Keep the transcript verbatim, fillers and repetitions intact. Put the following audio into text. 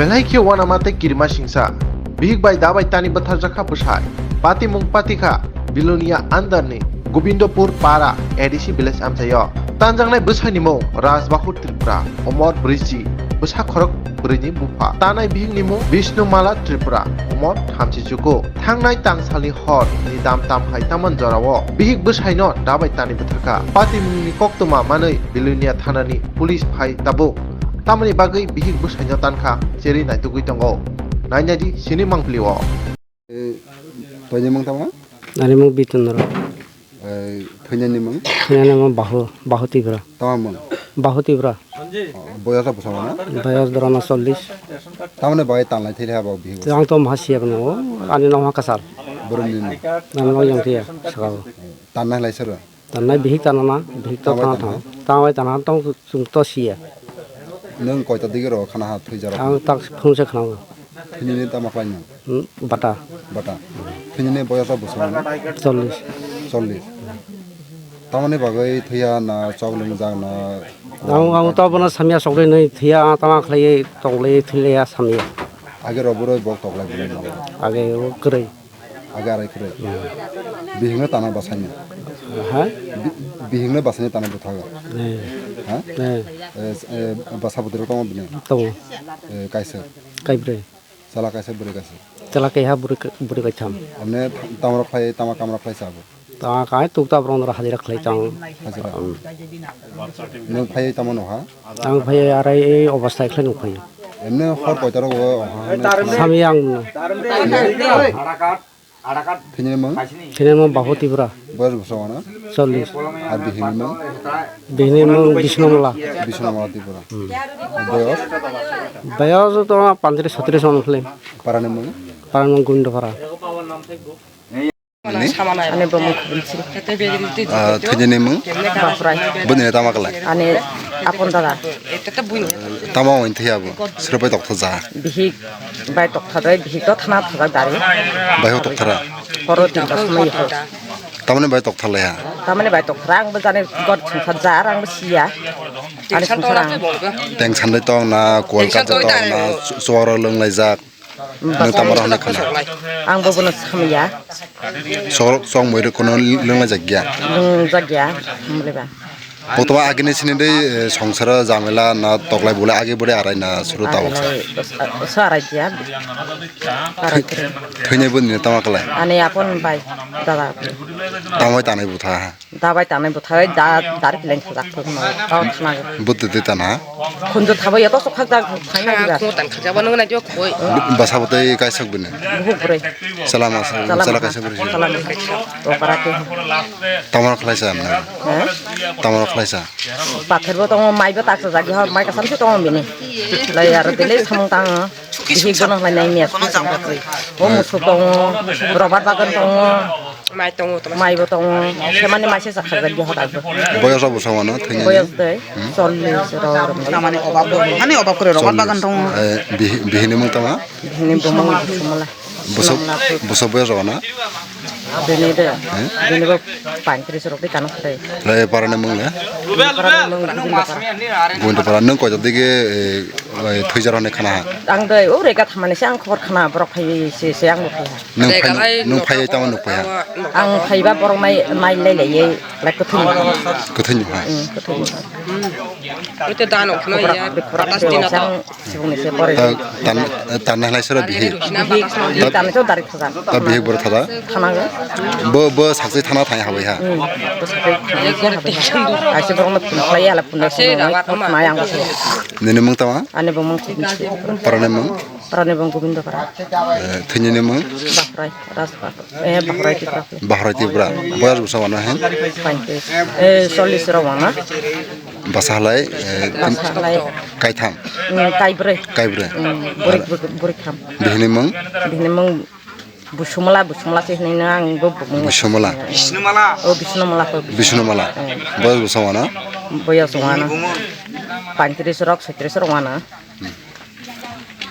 Belai khe uanama tei kirima singsa. Bihik bai da bai tani bwtharjakha bwsai. Patimung patikha Bilonia under ni Gobindopur Para A D C village amchaio. Tanjaknai bwsaini mung Rajbahur Tripura, umor brwi ji, bwsa khorok brwi ni bupha. Tanai bihik ni mung Bishnumala Tripura, umor thamchi chuku. Thangnai tangsalni hor ni dam tam hai taman jorao bihik bwsaino da bai tani bwtharkha. Patimungni koktwma manwi Bilonia thanani police phai tabuk. Tamoni bagwi bihik bwsaino tankha, cherwi naitugwi tongo. Nainadi sini mangpili o. Eh, toini mung tamo? Ani mung Bitun Rao. Eh, thoinani mung? Thoinani mung Bahu, Bahu Tibra. Tamo mung? Bahu Tibra. Oh, boyos bwskango na? Boyos dorana chollish. Tamoni bagwi tanlai thailaha bo bihigo? Ang to maha siya bano, ani nokha kasal. Boroni ni? Ani nok yang tiya, sakao. Tanna lai sero? Tanna bihik tanana, bihik to Tamai tana tanha? Tang. Tamai tana tong chung to siya. Nung koita digi ro khana ha thoi jaro? Ang tak phung se khana. Thini ni tamo khlai nung? Hmm, bata. Bata. Thini ni boyos bwskango na? Chollish. Chollish. Tamoni bagwi thwiya na chok lwngjak na? Ang, ang to bono samya chokle nwi thwiya, ang tama khlaiwi toklaiwi thwilaia samya. Age ro boroi bok toklai bini. Age o kwrwi. Age arai kwrwi. Bihikno tana basaina. Ha? Bi-, bihikno basaina tana bwthago. Eh. Ha? Eh. Eh, eh, basa bwtwi rok tongo bini? Tongo. Eh, kaisa? Kaibrwi. Chwla kaisa, bwrwi kaisa? Chwla kaiha, bwrwi ka-, bwrwi kaitham. Amne tamo rok khlai, tama kam rok khlai sa bo? Tama kai tuk ta borok no hajira khlai chang. Hajira. Um. Nwng phai tamo nokha? Ang phai arai ei obostai khlai nukphai. Emne hor koita rok o, ha, ha, Sami ang. Thini mung? Thini mung Bahu Tripura. Boyos bwskango na? Chollish. Ar bihini mung? Bihini mung Bisnu Mala. Bisnu Mala Tripura. Hmm. Boyos? Boyos to pantris sotris on khlai. Parani mung? Parani mung Gundapara. Ani? Ani bumung Khubinsi. Ah, thwinani mung? Bahurai. Bwni tama khlai? Ani apon dada. Tama wng thaya bo? Srobai tokthajak. Bihik bai tokthajak, bihik to thana thajak dari. Bai ho tokthara? Horo tinta somoi ho. Tamani bai tokthar lai ha? Tamani bai tokthara, ang bo jani god songsa jar, ang bo siya. Ani songsa ang. Teng sandai tong na, kol kata tong na, suara lung lai jak. Nwng tamo rok hwnwi khna? Ang bo bono samya. Sok, sok moi rok kono lwng laijak ya? Lwng jak ya, mole ba. Bo tamo agini sini dei, eh, songsaro jamela na toklai bolai agi bode arai na suru tao. Agi sa arai ya. Arai kre. Thwinai bo nini tamo khlai? Ani apon bai, dada. Tamo tanai butha. Dabai tanai bwthai da dari kileng khajak thok no. Tao thana. Buddhi de tana. Khunju thabai yato sok khajak thai na diba. Khunju tan khajak bano na jo khoi. Basa bwtwi kaisa bini. Buhuk bwrwi. Salama. Salama. Sala kaisa bini. Salama. To para ke. Tamar khlaisa amna. He? Tamar khlaisa. Pather bo tongo, mai bo taksa jagi ho, mai kasam se tongo bini. Lai aro dile samung tang. Bihik bono khlai nai miya. O musuk tongo, rubber bagan tongo. Mai tongo, tama. Mai bo tongo. Semani mai se sakha jagi hoda bo. Boyos rok bwskango no thwinani? Boyos de, hmm, chollish rok. Tamani obab do. Hani obab kore rubber bagan tongo. Eh, bihi-, bihini mung tama? Bihini bumung Bismala. Bwswk, bwswk boyos rok na? Bini de, eh? Bini bo paintris rok de kano khlai. Lai parani mung le? Parani mung Gobindapara. Gobindapara, nwng koita digi, eh, eh, thwijar hwnwi khna ha? Ang de, o rega thamani se ang khobor khna, borok phai se, se ang bo phai ha. Nwng phai, nwng phai tamo nuk phai ha? Ang phaiba borok nai, nai lai lai ye, lai kwthwini. Kwthwini ha? Hmm, kwthwini. Ute dano khna ya, khobor khna ya, ang Sibongni se pore. Ta, tan, tan halai sero bihik. Bihik, bihik tan to dari thada. Ta bihik bor thada. Thana ga. Bo, bo sakse thana thai habai ha. Hmm. Bo sakse thana thai habai ha. Aise borok no phun khlai ala phun khlai. Nini mung tama? Ani bo mung. Parani mung? Parani mung Gobindapara. Eh, thwinani mung? Bahurai, Rajbahur. Eh, Bahurai Tripura. Bahurai Tripura. Boyas bwsa wano hen? Paintris. Eh, chollish rok wano. Basa halai, eh, basa halai. Kaitham. Hmm, kaibrwi. Kaibrwi. Hmm, burik, burik, burik tham. Bihini mung? Bihini mung Busumala, Busumala se hinwi no ang bo bumung. Busumala. Hmm. O Bisnumala ko. Bisnumala. Hmm. Boyas bwsa wano? Boyas wano. Paintris rok, soitris rok wano.